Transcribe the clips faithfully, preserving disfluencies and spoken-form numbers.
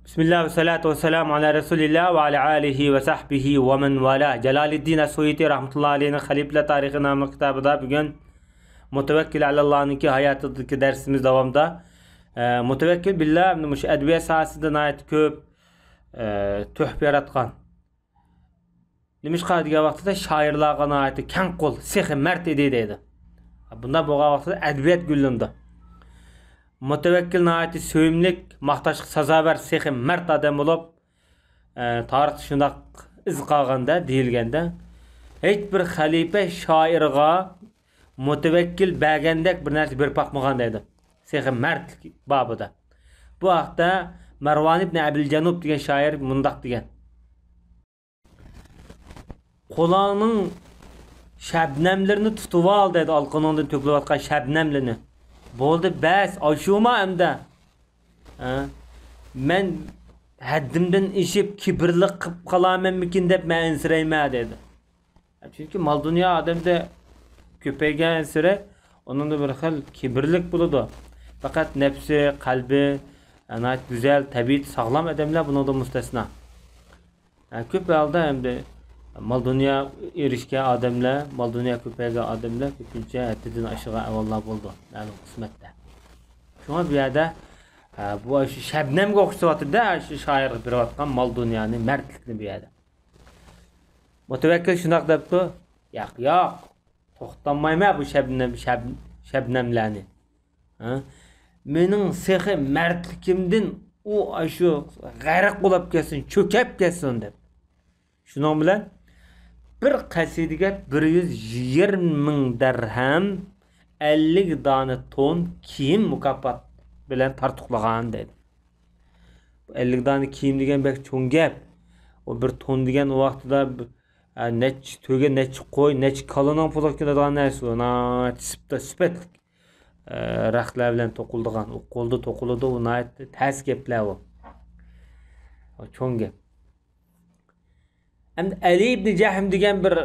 بىسمىللا ۋەسسالاتۇ ۋەسسالامۇ ئالا رەسۇلىللا ۋە ئالا ئالىھى ۋە سەھبىھى ۋە مەن ۋالا. جالالىددىن ئەسسۇيۇتى رەھمەتۇللا ئەلەيھىنىڭ خەلىپىلەر تارىخى ناملىق كىتابىدا بۈگۈن مۇتەۋەككىل ئەلەللانىڭكى ھاياتىدىكى دەرسىمىز داۋامىدا، ئە، مۇتەۋەككىل بىللا مۇشۇ ئەدەبىيات ساھەسىدە ناھايىتى كۆپ، ئە، تۆھپە ياراتقان. نېمىشقا دېگەن ۋاقتىدا شائىرلارغا ناھايىتى كەڭ قول، سېخىي مەرد ئىدى دەيدۇ. بۇنداق بولغان ۋاقتىدا ئەدەبىيات گۈللىنىدۇ. مۇتەۋەككىل ناھايىتى سۆيۈملۈك، ماختاشقا سازاۋەر، سېخىي مەرد ئادەم بولۇپ، ئە، تارىختا شۇنداق ئىز قالغاندا، دېيىلگەندە، ھېچ بىر خەلىپە شائىرغا مۇتەۋەككىل بەرگەندەك بىر نەرسە بېرىپ باقمىغان دەيدۇ. سېخىي مەردلىك بابىدا. بۇ ھەقتە مەرۋان ئىبنى ئەبىل جەنۇب دېگەن شائىر مۇنداق دېگەن. قولۇڭنىڭ شەبنەملىرىنى تۇتۇۋال دەيدۇ، ئالىقىنىڭدىن تۆكۈلۈۋاتقان شەبنەملىرىنى. بولدى، بەس، ئاشۇما ئەمدى. ھە؟ مەن ھەددىمدىن ئېشىپ كىبىرلىك قىلىپ قالارمەنمىكىن دەپ مەن ئەنسىرەيمەن دەيدۇ. چۈنكى مال-دۇنيا ئادەمدە كۆپەيگەنسېرى ئۇنىڭدا بىر خىل كىبىرلىك بولىدۇ. پەقەت نەپسى، قەلبى، ناھايىتى گۈزەل، تەبىئىتى ساغلام ئادەملەر بۇنىڭدىن مۇستەسنا. ھە، كۆپ ھالدا ئەمدى مال-دۇنيا ئېرىشكەن ئادەملەر، مال-دۇنيا كۆپەيگەن ئادەملەر كۆپىنچە ھەددىدىن ئاشىدىغان ئەھۋاللار بولىدۇ، مەلۇم قىسمەتتە. شۇڭا بۇ يەردە، ھە، بۇ شەبنەمگە ئوخشىتىۋاتىدۇ، شۇ شائىرغا بېرىۋاتقان مال-دۇنيانى، مەردلىكنى بۇ يەردە. مۇتەۋەككىل شۇنداق دەپتۇ، ياق، ياق، توختالمايمەن بۇ شەبنەم، شەب-، شەبنەملەرنى. ھە؟ مېنىڭ سېخىي مەردلىكىمدىن ئۇ ئاشۇ غەرق بولاپ كەتسۇن، چۆكەپ كەتسۇن دەپ. شۇنىڭ بىلەن بىر قەسىدىگە بىر يۈز يىگىرمە مىڭ دەرھەم، ئەللىك دانە تون كىيىم مۇكاپات بىلەن تارتۇقلىغان دەيدۇ. بۇ ئەللىك دانە كىيىم دېگەن بەك چوڭ گەپ. ئۇ بىر تون دېگەن ئۇ ۋاقتىدا بىر، ئە، نەچچە تۆگە، نەچچە قوي، نەچچە كالىنىڭ پۇلىغا كېلىدىغان نەرسە ئۇ. ناھايىتى سىپتا-، سۈپەتلىك، ئە، رەختلەر بىلەن توقۇلىدىغان، ئۇ قولدا توقۇلىدۇ، ئۇ ناھايىتى تەس گەپلەر ئۇ. ئۇ چوڭ گەپ. ئەمدى ئەلى ئىبنى جەھم دېگەن بىر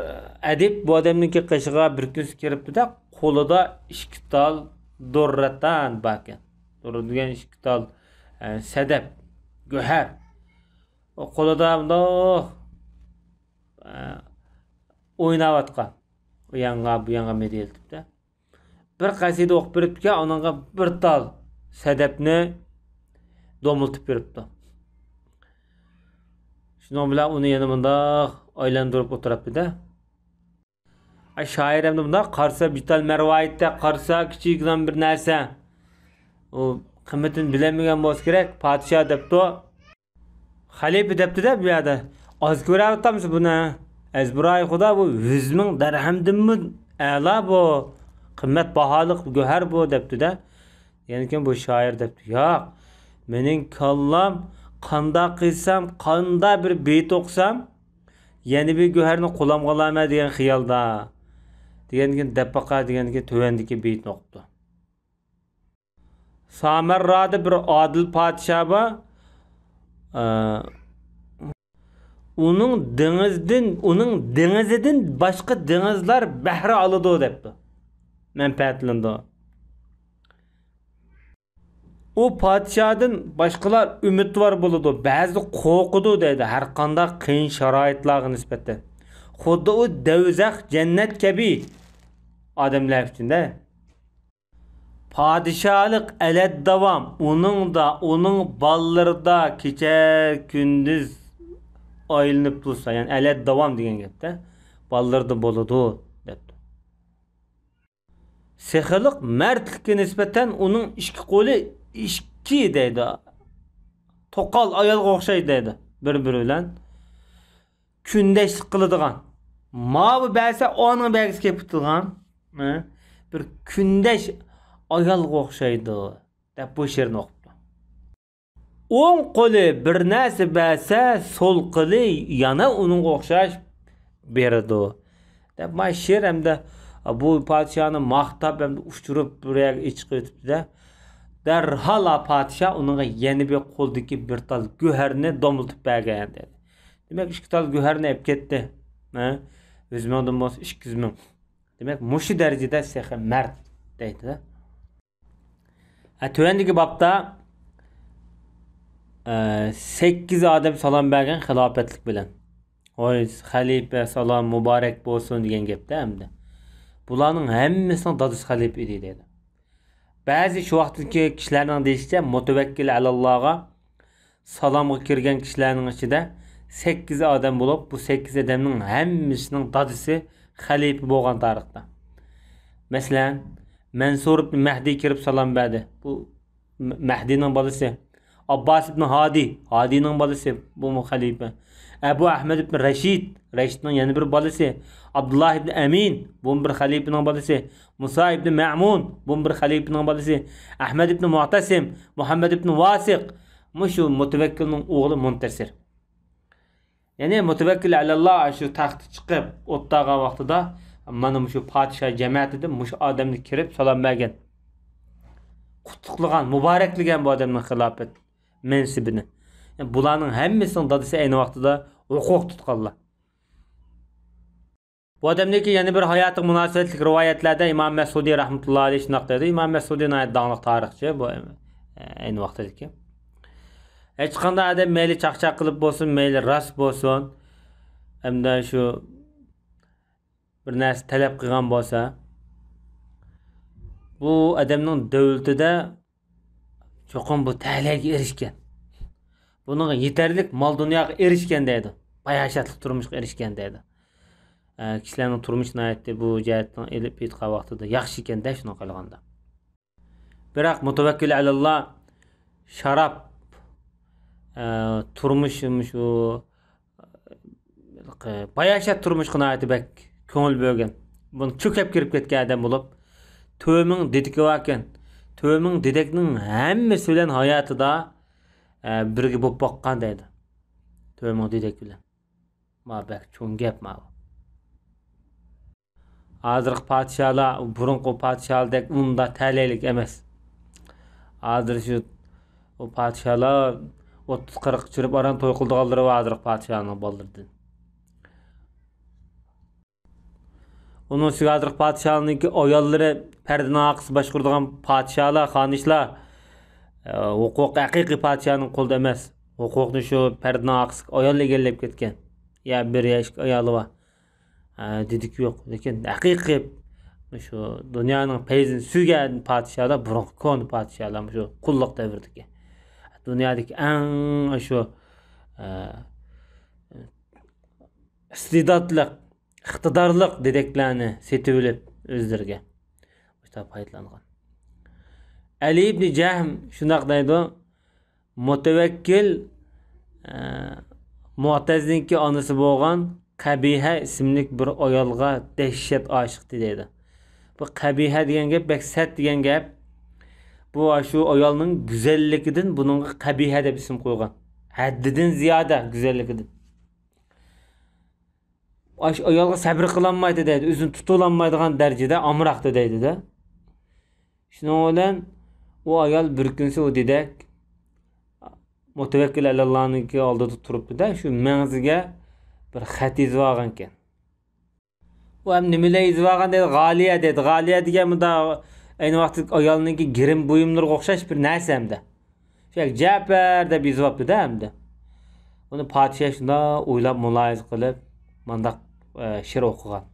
ئەدىب بۇ ئادەمنىڭكى قېشىغا بىر كۈنسى كىرىپتۇ-دە، قولىدا ئىككى تال دۇررەتان باركەن. دۇررە دېگەن ئىككى تال، ئە، سەدەپ، گۆھەر. ئۇ قولىدا مۇنداق، ئە، ئويناۋاتقان. ئۇ يانغا، بۇ يانغا مىدىرلىتىپ-دە. بىر قەسىدە ئوقۇپ بېرىپتىكەن، ئۇنىڭغا بىر تال سەدەپنى دومىلىتىپ بېرىپتۇ. شۇنىڭ بىلەن ئۇنى يەنە مۇنداق ئايلاندۇرۇپ ئولتۇراتتى-دە. ئاي، شائىر ئەمدى مۇنداق قارىسا، بىتال مەرۋايىتتە قارىسا، كىچىككىنە بىر نەرسە. ئۇ قىممىتىنى بىلەلمىگەن بولسا كېرەك، پادىشاھ دەپتۇ. خەلىپە دەپتۇ-دە بۇ يەردە، ئاز كۆرەۋاتامسىز بۇنى؟ ئەزبىرايى خۇدا، بۇ يۈز مىڭ دەرھەمدىنمۇ ئەلا بۇ، قىممەت باھالىق گۆھەر بۇ دەپتۇ-دە. يەنىكىن بۇ شائىر دەپتۇ، ياق، مېنىڭ كاللام قانداق قىلسام، قانداق بىر بېيىت ئوقۇسام، يەنە بىر گۆھەرنى قولامغا ئالارمەن دېگەن خىيالدا. دېگەندىكىن دەپ باقاي دېگەندىكىن تۆۋەندىكى بېيىتنى ئوقۇپتۇ. سامەررادا بىر ئادىل پادىشاھ بار. ئە، ئۇنىڭ دېڭىزدىن، ئۇنىڭ دېڭىزىدىن باشقا دېڭىزلار بەھرە ئالىدۇ دەپتۇ. مەنپەئەتلىنىدۇ. ئۇ پادىشاھدىن باشقىلار ئۈمىدۋار بولىدۇ، بەزىدە قورقىدۇ دەيدۇ، ھەر قانداق قىيىن شارائىتلارغا نىسبەتەن. خۇددى ئۇ دەۋزەخ جەننەت كەبى ئادەملەر ئۈچۈن-دە. پادىشاھلىق ئەلەد داۋام، ئۇنىڭدا، ئۇنىڭ بالىلىرىدا كېچە كۈندۈز ئايلىنىپ تۇرسا، يەنى ئەلەد داۋام دېگەن گەپتە، بالىلىرىدا بولىدۇ، دەپتۇ. سېخىلىق مەردلىككە نىسبەتەن ئۇنىڭ ئىككى قولى ئىككى دەيدۇ. توقال ئايالغا ئوخشايدۇ دەيدۇ، بىر-بىرى بىلەن. كۈندەشلىك قىلىدىغان، ماۋۇ بەرسە ئانىڭ بەرگۈسى كېلىپ تۇرغان، ھە؟ بىر كۈندەش ئايالغا ئوخشايدۇ، دەپ بۇ شېئىرنى ئوقۇپتۇ. ئوڭ قولى بىر نەرسە بەرسە، سول قولى يەنە ئۇنىڭغا ئوخشاش بېرىدۇ، دەپ ما شېئىر ھەمدە بۇ پادىشاھنى ماختاپ ھەمدە ئۇچۇرۇپ بىر يەرگە ئېچىقىۋېتىپتۇ-دە. دەرھال پادىشاھ ئۇنىڭغا يەنە بىر قولدىكى بىر تال گۆھەرنى دومىلىتىپ بەرگەن، دېدى. دېمەك، ئىككى تال گۆھەرنى ئېلىپ كەتتى. ھە؟ يۈز مىڭدىن بولسا ئىككى يۈز مىڭ. دېمەك، مۇشۇ دەرىجىدە سېخىي مەرد دەيدۇ. ھە، تۆۋەندىكى بابتا ئە، سەككىز ئادەم سالام بەرگەن خىلاپەتلىك بىلەن. ۋاي، خەلىپە، سالام مۇبارەك بولسۇن دېگەن گەپتە ئەمدى. بۇلارنىڭ ھەممىسىنىڭ دادىسى خەلىپە ئىدى دەيدۇ. بەزى شۇ ۋاقىتتىكى كىشىلەرنىڭ دېيىشىچە، مۇتەۋەككىل ئەلاللاغا سالامغا كىرگەن كىشىلەرنىڭ ئىچىدە سەككىز ئادەم بولۇپ، بۇ سەككىز ئادەمنىڭ ھەممىسىنىڭ دادىسى خەلىپە بولغان تارىختا. مەسىلەن، مەنسۇر ئىبن مەھدى كىرىپ سالام بەردى. بۇ مەھدىنىڭ بالىسى. ئابباس ئىبن ھادى، ھادىنىڭ بالىسى، بۇمۇ خەلىپە. ئەبۇ ئەھمەد ئىبن رەشىد، رەشىدنىڭ يەنە بىر بالىسى. ئابدۇللا ئىبن ئەمىن، بۇمۇ بىر خەلىپىنىڭ بالىسى. مۇسا ئىبن مەمۇن، بۇمۇ بىر خەلىپىنىڭ بالىسى. ئەھمەد ئىبن مۇئتەسىم، مۇھەممەد ئىبن ۋاسىق، مۇشۇ مۇتەۋەككىلنىڭ ئوغلى مۇنتەسىر. يەنى مۇتەۋەككىل ئەلەللا شۇ تەختكە چىقىپ ئولتۇرغان ۋاقتىدا، مانا مۇشۇ پادىشاھ جەمەتىدىن مۇشۇ ئادەمنى كىرىپ سالام بەرگەن، قۇتلۇقلىغان، مۇبارەكلىگەن بۇ ئادەمنىڭ خىلاپەت مەنسىپىنى. يەنى بۇلارنىڭ ھەممىسىنىڭ دادىسى ئەينى ۋاقتىدا ھوقۇق تۇتقانلار. بۇ ئادەمنىڭكى يەنە بىر ھاياتىغا مۇناسىۋەتلىك رىۋايەتلەردە ئىمام مەسئۇدى رەھمەتۇللاھى ئەلەيھى شۇنداق دەيدۇ. ئىمام مەسئۇدى ناھايىتى داڭلىق تارىخچى بۇ، ئەينى ۋاقتىدىكى. ھېچقانداق ئادەم مەيلى چاقچاق قىلىپ بولسۇن، مەيلى راست بولسۇن، ھەمدە شۇ بىر نەرسە تەلەپ قىلغان بولسا، بۇ ئادەمنىڭ دۆلىتىدە چوقۇم بۇ تەلەيگە ئېرىشكەن، بۇنىڭغا يېتەرلىك مال دۇنياغا ئېرىشكەن دەيدۇ، باياشاتلىق تۇرمۇشقا ئېرىشكەن دەيدۇ. ئە، كىشىلەرنىڭ تۇرمۇشى ناھايىتى بۇ جەھەتتىن ئېلىپ ئېيتقان ۋاقتىدا ياخشى ئىكەن-دە، شۇنى قىلغاندا. بىراق مۇتەۋەككىل ئەلەللا شاراب، ئە، تۇرمۇش، مۇشۇ، ئە، باياشات تۇرمۇشقا ناھايىتى بەك كۆڭۈل بۆلگەن. بۇنى چۆكۈپ كىرىپ كەتكەن ئادەم بولۇپ، تۆت مىڭ دېدىكى باركەن. تۆت مىڭ دېدەكنىڭ ھەممىسى بىلەن ھاياتىدا، ئە، بىرگە بولۇپ باققان دەيدۇ. تۆت مىڭ دېدەك بىلەن. ما بەك چوڭ گەپ ماۋۇ. ھازىرقى پادىشاھلار بۇرۇنقى پادىشاھلاردەك ئۇنداق تەلەيلىك ئەمەس. ھازىر شۇ، ئۇ پادىشاھلار ئوتتۇز قىرىق چۈشۈرۈپ ئاران توي قىلىدىغانلىرى بار ھازىرقى پادىشاھنىڭ بالىلىرىدىن. ئۇنىڭ ئۈستىگە ھازىرقى پادىشاھنىڭكى ئاياللىرى پەردىنىڭ ئارقىسى باشقۇرىدىغان پادىشاھلار، خانىشلار، ئە، ھوقۇقى ھەقىقىي پادىشاھنىڭ قولىدا ئەمەس. ھوقۇقنى شۇ پەردىنىڭ ئارقىسىدىكى ئايال ئىگىلەپ كەتكەن. يا بىر يا ئىككى ئايالى بار. ئە، دېدىكى يوق. لېكىن ھەقىقىي شۇ دۇنيانىڭ پەيزىنى سۈرگەن پادىشاھلار، بۇرۇنقى كونا پادىشاھلار، شۇ قۇللۇق دەۋرىدىكى. دۇنيادىكى ئەڭ شۇ، ئە، ئىستېداتلىق، ئىقتىدارلىق دېدەكلەرنى سېتىۋېلىپ ئۆزلىرىگە مۇشۇنداق پايدىلانغان. ئەلى ئىبنى جەھم شۇنداق دەيدۇ، مۇتەۋەككىل، ئە، مۇئتەزنىڭكى ئانىسى بولغان قەبىھە ئىسىملىك بىر ئايالغا دەھشەت ئاشىقتى دەيدۇ. بۇ قەبىھە دېگەن گەپ بەك سەت دېگەن گەپ. بۇ شۇ ئايالنىڭ گۈزەللىكىدىن بۇنىڭغا قەبىھە دەپ ئىسىم قويغان. ھەددىدىن زىيادە گۈزەللىكىدىن. ئاشۇ ئايالغا سەبرى قىلالمايتتى دەيدۇ، ئۆزىنى تۇتۇۋالالمايدىغان دەرىجىدە ئامراقتى دەيدۇ-دە. شۇنىڭ بىلەن ئۇ ئايال بىر كۈنسى ئۇ دېدەك مۇتەۋەككىل ئەلەللانىڭكى ئالدىدا تۇرۇپتۇ-دە، شۇ مەڭزىگە بىر خەت يېزىۋالغانىكەن. ئۇ ھەم نېمىلەر يېزىۋالغان دەيدۇ، غالىيە دەيدۇ. غالىيە دېگەن مۇنداق ئەينى ۋاقىتتىكى ئايالنىڭكى گىرىم بۇيۇملىرىغا ئوخشاش بىر نەرسە ھەمدە. شۇ يەرگە جەپەر دەپ يېزىۋاپتۇ-دە ھەمدە. ئۇنى پادىشاھ شۇنداق ئويلاپ مۇلاھىزە قىلىپ، مانداق، ئە، شېئىر ئوقۇغان.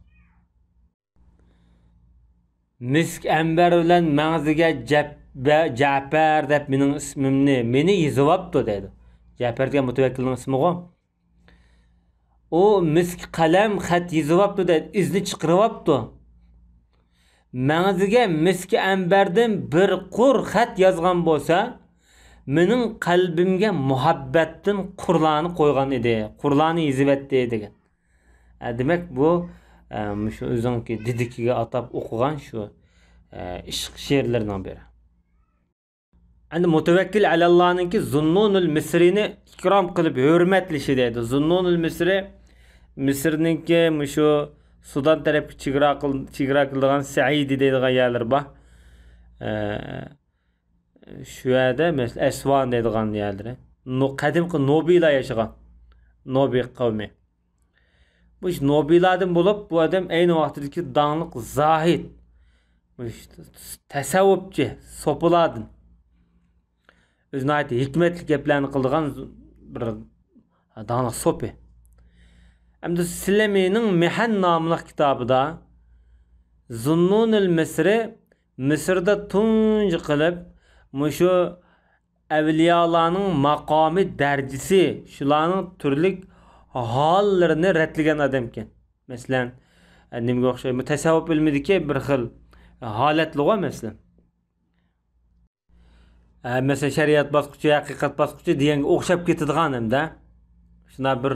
مىسك ئەمبەر بىلەن مەڭزىگە جەپ-، بە-، جەپەر دەپ مېنىڭ ئىسمىمنى، مېنى يېزىۋاپتۇ دەيدۇ. جەپەر دېگەن مۇتەۋەككىلنىڭ ئىسمىغۇ. ئۇ مىسك قەلەم خەت يېزىۋاپتۇ دەيدۇ، ئىزنى چىقىرىۋاپتۇ. مەڭزىگە مىسك ئەمبەردىن بىر قۇر خەت يازغان بولسا، مېنىڭ قەلبىمگە مۇھەببەتتىن قۇرلارنى قويغان ئىدى، قۇرلارنى يېزىۋەتتى دېگەن. ئە، دېمەك، بۇ، ئە، مۇشۇ ئۆزىنىڭكى دېدىكىگە ئاتاپ ئوقۇغان شۇ، ئە، ئىشق شېئىرلىرىنىڭ بىرى. ئەمدى مۇتەۋەككىل ئەلەللانىڭكى زۇننۇنۇل مىسرىنى ئىكرام قىلىپ ھۆرمەتلىشى دەيدۇ. زۇننۇنۇل مىسرى، مىسىرنىڭكى مۇشۇ سۇدان تەرەپكە چېگرا قىل-، چېگرا قىلىدىغان سەئىدى دەيدىغان يەرلىرى بار. ئە، شۇ يەردە، مەسىلەن، ئەسۋان دەيدىغان يەرلىرى. نو-، قەدىمكى نوبىيلار ياشىغان. نوبىي قەۋمى. بۇ نوبىيلاردىن بولۇپ، بۇ ئادەم ئەينى ۋاقتىدىكى داڭلىق زاھىد، بۇ تەسەۋۋۇپچى، سوپىلاردىن. ئۆزى ناھايىتى ھېكمەتلىك گەپلەرنى قىلىدىغان بىر داڭلىق سوپى. ئەمدى سىلەمىنىڭ مىھەن ناملىق كىتابىدا زۇننۇنۇل مىسرى مىسىردا تۇنجى قىلىپ مۇشۇ ئەۋلىيالارنىڭ ماقامى، دەرىجىسى، شۇلارنىڭ تۈرلۈك ھاللىرىنى رەتلىگەن ئادەمكەن. مەسىلەن، نېمىگە ئوخشايدۇ؟ تەسەۋۋۇپ ئىلمىدىكى بىر خىل ھالەتلىرىغۇ، مەسىلەن. ئە، مەسىلەن، شەرىئەت باسقۇچى، ھەقىقەت باسقۇچى دېگەنگە ئوخشاپ كېتىدىغان ھەمدە شۇنداق بىر،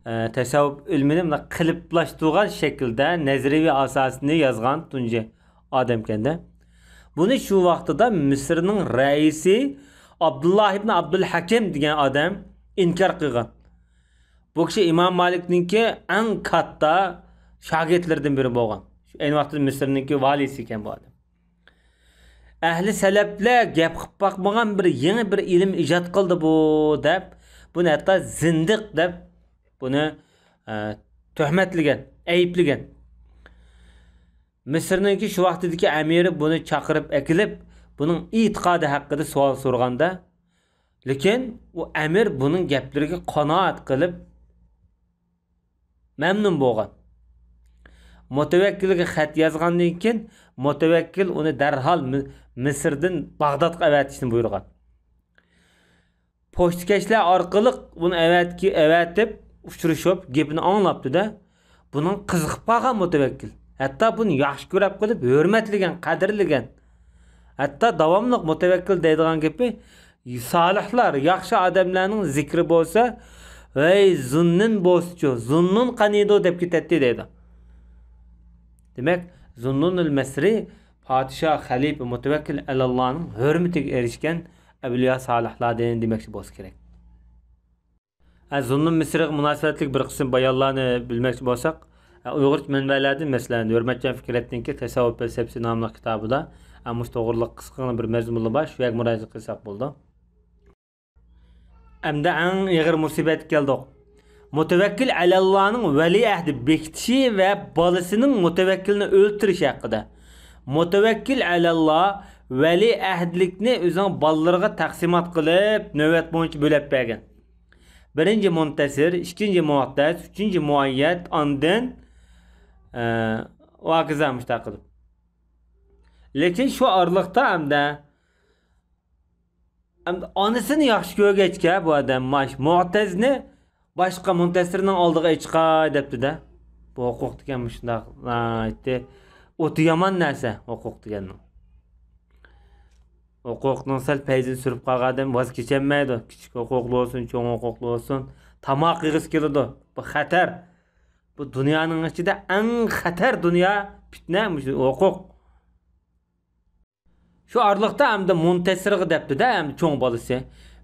ئە، تەسەۋۋۇپ ئىلمىنى مۇنداق قېلىپلاشتۇرغان شەكىلدە نەزەرىيەۋى ئاساسىنى يازغان تۇنجى ئادەمكەندە. بۇنى شۇ ۋاقتىدا مىسىرنىڭ رەئىسى ئابدۇللا ئىبن ئابدۇل ھەكىم دېگەن ئادەم ئىنكار قىلغان. بۇ كىشى ئىمام مالىكنىڭكى ئەڭ كاتتا شاگىرتلىرىدىن بىرى بولغان. ئەينى ۋاقىتتا مىسىرنىڭكى ۋالىسى ئىكەن بۇ ئادەم. ئەھلى سەلەپلەر گەپ قىلىپ باقمىغان بىر يېڭى بىر ئىلىم ئىجاد قىلدى بۇ، دەپ، بۇنى ھەتتا زىندىق دەپ، بۇنى، ئە، تۆھمەتلىگەن، ئەيىبلىگەن. مىسىرنىڭكى شۇ ۋاقتىدىكى ئەمىرى بۇنى چاقىرىپ ئەكېلىپ، بۇنىڭ ئېتىقادى ھەققىدە سوئال سورىغاندا، لېكىن ئۇ ئەمىر بۇنىڭ گەپلىرىگە قانائەت قىلىپ، مەمنۇن بولغان. مۇتەۋەككىلگە خەت يازغاندىن كېيىن، مۇتەۋەككىل ئۇنى دەرھال مى-، مىسىردىن باغدادقا ئەۋەتىشنى بۇيرۇغان. پوچتىكەشلەر ئارقىلىق بۇنى ئەۋەتكى-، ئەۋەتىپ، ئۇچرىشىپ، گېپىنى ئاڭلاپتۇ-دە، بۇنىڭ قىزىقىپ قالغان مۇتەۋەككىل. ھەتتا بۇنى ياخشى كۆرەپ قېلىپ، ھۆرمەتلىگەن، قەدىرلىگەن. ھەتتا داۋاملىق مۇتەۋەككىل دەيدىغان گېپى، سالىھلار، ياخشى ئادەملەرنىڭ زىكرى بولسا، ۋەي، زۇننۇن بولسىچۇ، زۇننۇن قانىدۇ دەپ كېتەتتى دەيدۇ. دېمەك، زۇننۇنۇل مىسرى پادىشاھ، خەلىپە، مۇتەۋەككىل ئەلاللانىڭ ھۆرمىتىگە ئېرىشكەن ئەۋلىيا سالىھلاردىن دېمەكچى بولسا كېرەك. ھە، زۇننۇن مىسرىغا مۇناسىۋەتلىك بىر قىسىم بايانلارنى بىلمەكچى بولساق، ھە، ئۇيغۇرچە مەنبەلەردىن، مەسىلەن، ھۆرمەتجان فىكرەتنىڭكى تەسەۋۋۇپ پەلسەپىسى ناملىق كىتابىدا، ھە، مۇشۇ توغرىلىق قىسقىغىنە بىر مەزمۇنلا بار، شۇ يەرگە مۇراجىئەت قىلساق بولىدۇ. ئەمدى ئەڭ ئېغىر مۇسىبەتكە كەلدۇق. مۇتەۋەككىل ئەلەللانىڭ ۋەلىئەھدى بېكىتىشى ۋە بالىسىنىڭ مۇتەۋەككىلنى ئۆلتۈرۈشى ھەققىدە. مۇتەۋەككىل ئەلەللا ۋەلىئەھدىلىكنى ئۆزىنىڭ بالىلىرىغا تەقسىمات قىلىپ، نۆۋەت بويىچە بۆلەپ بەرگەن. بىرىنچى مۇنتەسىر، ئىككىنچى مۇئەتتەس، ئۈچىنچى مۇئەييەت، ئاندىن، ئە، ۋاكىزا مۇشتاق قىلىپ. لېكىن شۇ ئارىلىقتا ئەمدى ئەمدى ئانىسىنى ياخشى كۆرگەچكە، بۇ ئادەم ماش مۇئتەزنى باشقا مۇنتەسىرنىڭ ئالدىغا ئېچىقاي دەپتۇ-دە. بۇ ھوقۇق دېگەن مۇشۇنداق ناھايىتى ئوتى يامان نەرسە، ھوقۇق دېگەننىڭ. ھوقۇقنىڭ سەل پەيزىنى سۈرۈپ قالغان ئادەم ۋاز كېچەلمەيدۇ. كىچىك ھوقۇقلۇق بولسۇن، چوڭ ھوقۇقلۇق بولسۇن، تاماق يېغۇسى كېلىدۇ. بۇ خەتەر. بۇ دۇنيانىڭ ئىچىدە ئەڭ خەتەر دۇنيا پىتنە مۇشۇ ھوقۇق. شۇ ئارىلىقتا ئەمدى مۇنتەسىرغا دەپتۇ-دە، ئەمدى چوڭ بالىسى.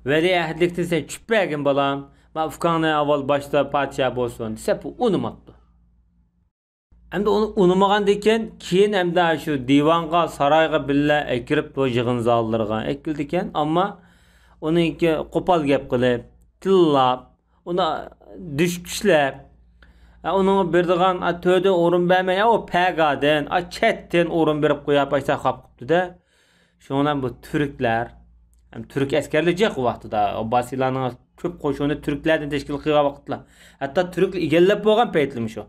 ۋەلىئەھدىلىكتىن سەن چۈشۈپ بەرگىن، بالام. ما ئۇكاڭنى ئاۋۋال باشتا پادىشاھ بولسۇن دېسە، بۇ ئۇنىماپتۇ. ئەمدى ئۇنى ئۇنىمىغاندىكىن، كېيىن ئەمدى شۇ دىۋانغا، سارايغا بىللە ئەكىرىپ، بۇ يىغىن زاللىرىغا ئەكىلىدىكەن. ئەمما ئۇنىڭكى قوپال گەپ قىلىپ، تىللاپ، ئۇنى دۈشكۈچلەپ، ئە، ئۇنىڭغا بېرىدىغان، ئە، تۆردىن ئورۇن بەرمەي، ئە، ئۇ پەگادىن، ئە، چەتتىن ئورۇن بېرىپ قويۇپ، ئاشتا خاپ قىپتۇ-دە. شۇنىڭ بىلەن بۇ تۈركلەر، ھەم تۈرك ئەسكەرلىرى جىق ئۇ ۋاقتىدا، ئابباسىيلارنىڭ كۆپ قوشۇنى تۈركلەردىن تەشكىل قىلغان ۋاقىتلار. ھەتتا تۈركلەر ئىگىلەپ بولغان پەيتلىمۇ شۇ.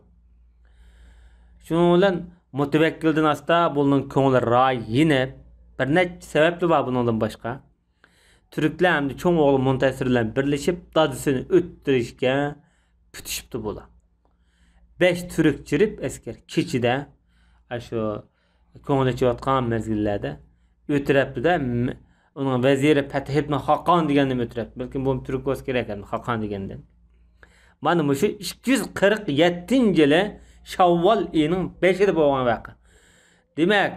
شۇنىڭ بىلەن مۇتەۋەككىلدىن ئاستا بۇنىڭ كۆڭلى رايى يېنىپ، بىر نەچچە سەۋەبلىرى بار بۇنىڭدىن باشقا. تۈركلەر ئەمدى چوڭ ئوغلى مۇنتەسىر بىلەن بىرلىشىپ، دادىسىنى ئۆلتۈرۈشكە پۈتۈشۈپتۇ بۇلار. بەش تۈرك چىرىپ ئەسكەر كېچىدە، ئاشۇ كۆڭۈل ئېچىۋاتقان مەزگىللەردە ئۆلتۈرۈپتۇ-دە، م-، ئۇنىڭ ۋەزىرى پەتھ ئىبن خاقان دېگەننى ئۆلتۈرۈپتۇ. بەلكىم بۇ تۈرك بولسا كېرەك، خاقان دېگەندىن. مانا مۇشۇ ئىككى يۈز قىرىق يەتتىنچى يىلى شاۋۋال ئېيىنىڭ بەشىدە بولغان ۋەقە. دېمەك،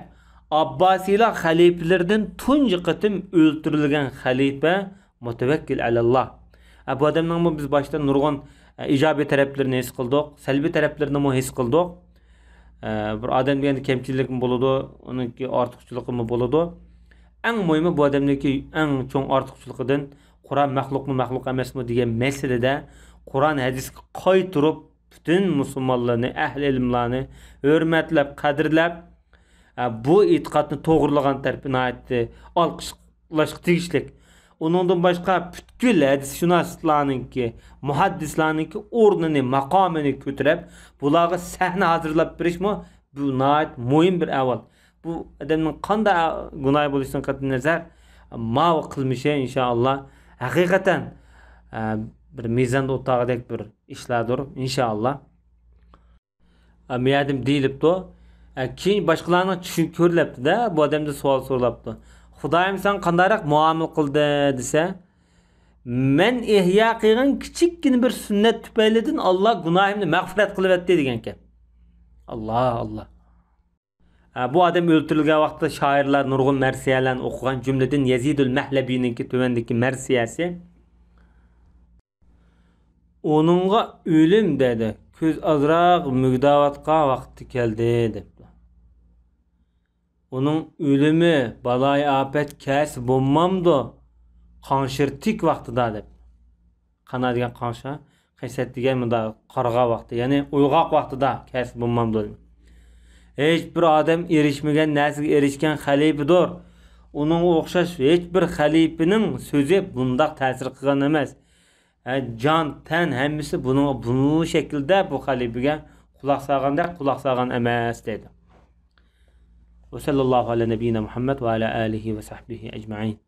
ئابباسىيلار خەلىپىلىرىدىن تۇنجى قېتىم ئۆلتۈرۈلگەن خەلىپە مۇتەۋەككىل ئەلەللا. ئە، بۇ ئادەمنىڭمۇ بىز باشتا نۇرغۇن، ئە، ئىجابىي تەرەپلىرىنى ھېس قىلدۇق، سەلبىي تەرەپلىرىنىمۇ ھېس قىلدۇق. ئە، بىر ئادەم دېگەندە كەمچىلىكمۇ بولىدۇ، ئۇنىڭكى ئارتۇقچىلىقىمۇ بولىدۇ. ئەڭ مۇھىمى بۇ ئادەمنىڭكى ئەڭ چوڭ ئارتۇقچىلىقىدىن قۇرئان مەخلۇقمۇ، مەخلۇق ئەمەسمۇ دېگەن مەسىلىدە قۇرئان ھەدىسكە قايتۇرۇپ، پۈتۈن مۇسۇلمانلارنى، ئەھلى ئىلىملارنى ھۆرمەتلەپ، قەدىرلەپ، ئە، بۇ ئېتىقادنى توغرىلىغان تەرىپى ناھايىتى ئالقىشلاشقا تېگىشلىك. ئۇنىڭدىن باشقا پۈتكۈل ھەدىسشۇناسلارنىڭكى، مۇھەددىسلارنىڭكى ئورنىنى، ماقامىنى كۆتۈرۈپ، بۇلارغا سەھنە ھازىرلاپ بېرىشمۇ بۇ ناھايىتى مۇھىم بىر ئەھۋال. بۇ ئادەمنىڭ قانداق گۇناھى بولۇشىدىن قەتئىينەزەر، ماۋۇ قىلمىشى ئىنشائاللا ھەقىقەتەن، ئە، بىر مىزاندا ئولتۇرغۇدەك بىر ئىشلاردۇر ئىنشائاللا. ئە، مۇ يەردە دېيىلىپتۇ. ئە، كېيىن باشقىلارنىڭ چۈشىنى كۆرۈلەپتۇ-دە، بۇ ئادەمدىن سوئال سورىلاپتۇ. خۇدايىم ساڭا قانداقراق مۇئامىلە قىلدى دېسە، مەن ئىھيا قىلغان كىچىككىنە بىر سۈننەت تۈپەيلىدىن ئاللا گۇناھىمنى مەغپىرەت قىلىۋەتتى دېگەنكەن. ئاللا، ئاللا. ئە، بۇ ئادەم ئۆلتۈرۈلگەن ۋاقىتتا شائىرلار نۇرغۇن مەرسىيەلەرنى ئوقۇغان، جۈملىدىن يەزىدۇل مەھلەبىنىڭكى تۆۋەندىكى مەرسىيەسى. ئۇنىڭغا ئۆلۈم دەيدۇ، كۆز ئازراق مۈگدەۋاتقان ۋاقتى كەلدى دەپتۇ. ئۇنىڭ ئۆلۈمى بالايىئاپەت كەلسە بولمامدۇ؟ قاڭشىرتىك ۋاقتىدا دەپ. قانا دېگەن قاڭشا، قەيسەت دېگەن مۇنداق قارىغان ۋاقتى، يەنى ئويغاق ۋاقتىدا كەلسە بولمامدۇ؟ ھېچ بىر ئادەم ئېرىشمىگەن نەرسىگە ئېرىشكەن خەلىپىدۇر. ئۇنىڭغا ئوخشاش ھېچ بىر خەلىپىنىڭ سۆزى بۇنداق تەسىر قىلغان ئەمەس. ھە، جان، تەن ھەممىسى بۇنىڭغا بۇ شەكىلدە بۇ خەلىپىگە قۇلاق سالغاندەك قۇلاق سالغان ئەمەس دەيدۇ. وصلى الله على نبينا محمد وعلى آله وصحبه أجمعين.